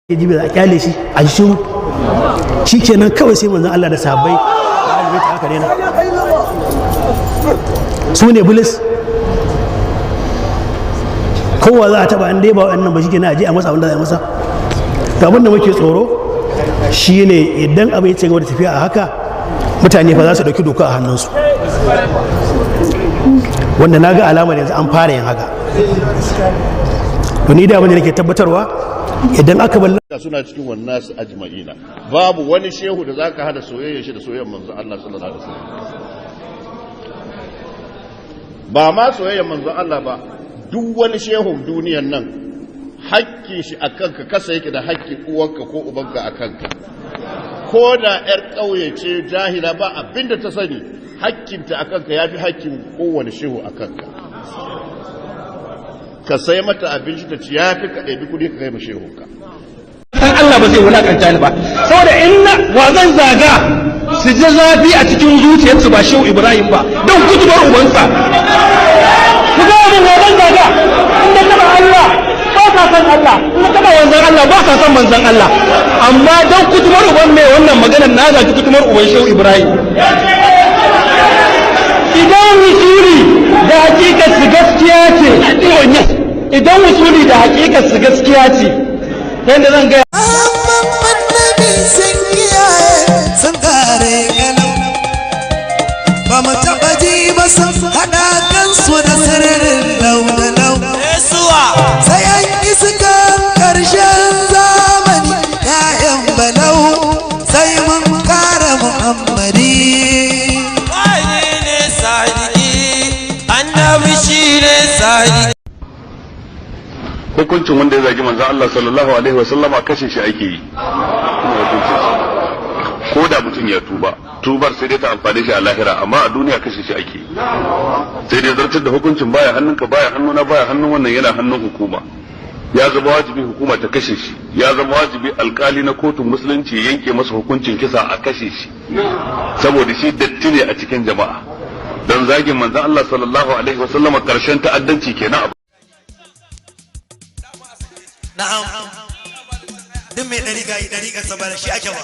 Jibi a kyale shi a ji shiru, shikenan kawai. Sai manzon Allah da sahabbai da aka daina, su ne bilis. Kowa za a taba an dai ba wa'annan ba, shikenan, a je a masa abin da za a masa. To, abin da muke tsoro shine idan abin ya ci gaba da tafiya a haka, mutane fa za su ɗauki doka a hannunsu, wanda na ga alamar yanzu an fara yin haka. To, ni da abin da nake tabbatarwa, idan aka bar Suna cikin wannan su ajma'ina, babu wani shehu da zaka hada soyayya shi da soyayyar manzo Allah sallallahu alaihi wasallam. Ba ma soyayyar manzo Allah ba, duk wani shehun duniyan nan hakkin shi akan ka kasa yake da hakkin uwanka ko ubanka akan ka. Ko da yar ƙauye ce jahila, ba abinda ta sani, hakkinta akan ka yafi hakkin kowane shehu akan ka. Ka sai mata abinci ta ci yafi ka ɗebi kuɗi ka kai ma shehunka. San Allah ba zai wulakanta ni ba, saboda in na wa zan zaga su ji zafi a cikin zuciyarsu, ba Shehu Ibrahim ba, don kutubar ubansa. Ku ga mun wa zan zaga? In da taba Allah, ba sa san Allah. In da taba manzon Allah, ba sa san manzon Allah. Amma don kutubar uban mai wannan maganar, na zagi kutubar uban Shehu Ibrahim. Idan wusuli da hakikar su gaskiya ce, idan wusuli da hakikar su gaskiya ce, ta yadda zan gaya Annabi sun kiyaye, sun kare galau, ba mu taɓa ji ba sun haɗa kansu da sirrin lau da lau. Sai an yi suka ƙarshen zamani, ‘ya'yan balau, sai mun kare Muhammadi. Wani ne sadiki? Annabi shi ne sadiki. Hukuncin wanda ya zagi manzon Allah sallallahu alaihi wasallama, kashe shi ake yi. Kuma hukuncin shi, ko da mutum ya tuba, tubar sai dai ta amfane shi a lahira, amma a duniya kashe shi ake yi. Sai dai zartar da hukuncin baya hannunka, baya hannuna, baya hannun wannan, yana hannun hukuma. Ya zama wajibi hukuma ta kashe shi. Ya zama wajibi alkali na kotun musulunci ya yanke masa hukuncin kisa, a kashe shi, saboda shi datti ne a cikin jama'a. Don zagin manzon Allah sallallahu alaihi wasallama karshen ta'addanci kenan. Na'am, duk mai ɗariƙa yi ɗariƙar sa, ba da shi ake ba.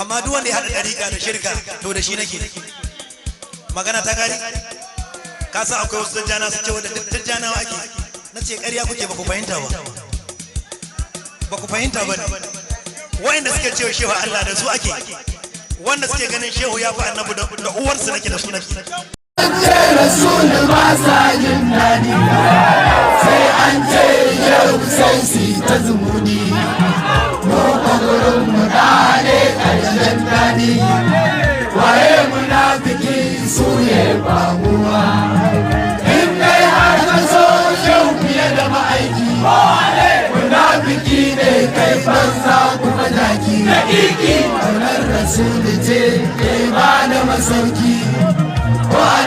Amma duk wanda ya haɗa ɗariƙa da shirka, to da shi nake. Magana ta gari. Ka san akwai wasu tijjana su ce wanda duk tijjanawa ake. Na ce ƙarya kuke, ba ku fahimta ba, ba ku fahimta ba ne. Wa'inda suke cewa shehu Allah, da su ake. Wanda suke ganin shehu ya fi annabi, da uwarsu nake, da su nake. Ce Rasul ba sa jin daɗi, sai an ce yau sai su ta zumuni. Mu gurin mu ne ƙarshen daɗi. Waye munafiki? Su ne ba muwa. In dai har ka so shehu fiye da ma'aiki, munafiki ne kai, banza kuma jaki. Kaunar Rasul ce ke ba da masauki.